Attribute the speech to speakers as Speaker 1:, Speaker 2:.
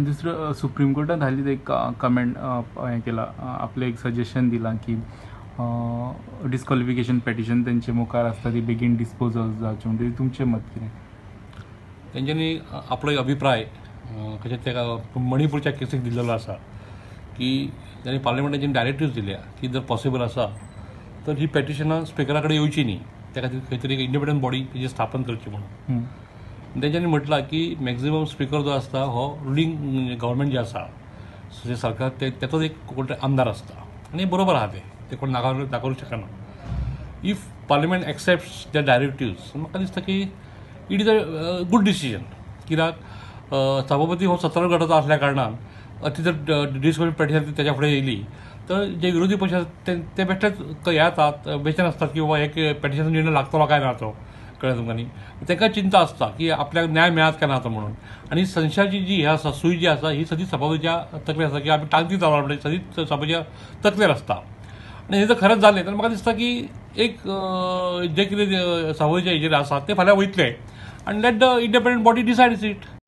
Speaker 1: आनी दुसरो, सुप्रीम कोर्टान हालींच एक कमेंट हें केलां, आपलें एक सजेशन दिलां की डिस्क्वॉलिफिकेशन पेटिशन तेंचे मुखार आसता ती बेगीन डिस्पोजल जावचें. म्हणटकीर तुमचें मत कितें?
Speaker 2: तेंच्यांनी आपलो एक अभिप्राय कशें तेका मणिपूरच्या केसीक दिल्लेलो आसा की तांणी पार्लमेंटान डायरेक्टिव्स दिल्या की जर पॉसिबल आसा तर ही पेटिशनां स्पिकरा कडेन येवची न्ही, त्या खातीर खंय तरी एक इंडिपेंडंट बॉडी तेजी स्थापन करची म्हणून. तेंच्यांनी म्हटलां की मॅक्झिमम स्पिकर जो आसता हो रुलींग गव्हर्मेंट जें आसा, जें सरकार, ते तेचोच एक कोण तरी आमदार आसता आनी बरोबर आहा तें, ते कोण नाकारूंक शकना. If parliament accepts the directives, म्हाका दिसता की it is a good decision, कित्याक सभापती हो सत्तारूढ गटाचो आसल्या कारणान ती जर डिस्क्वॉलिफाय पेटिशन तेच्या फुडें येयली तर जे विरोधी पक्ष आसात ते बेश्टेच हे जातात, बेचैन आसतात की बाबा हे पेटिशन निर्णय लागतलो काय ना तो. कळ्ळें तुमकां न्ही? तांकां चिंता आसता की आपल्याक न्याय मेळत काय ना तो म्हणून. आनी संशयाची जी हें आसा, सूय जी आसा, ही सदींच सभापतीच्या तकलेर आसा की आमी टांकती चालू म्हणटा, सदींच सभापतीच्या तकलेर आसता. आनी हें जर खरेंच जालें जाल्यार म्हाका दिसता की एक जें कितें सभापतीच्या हेजेर आसा तें फाल्यां वयतलें आनी let the independent body decides it.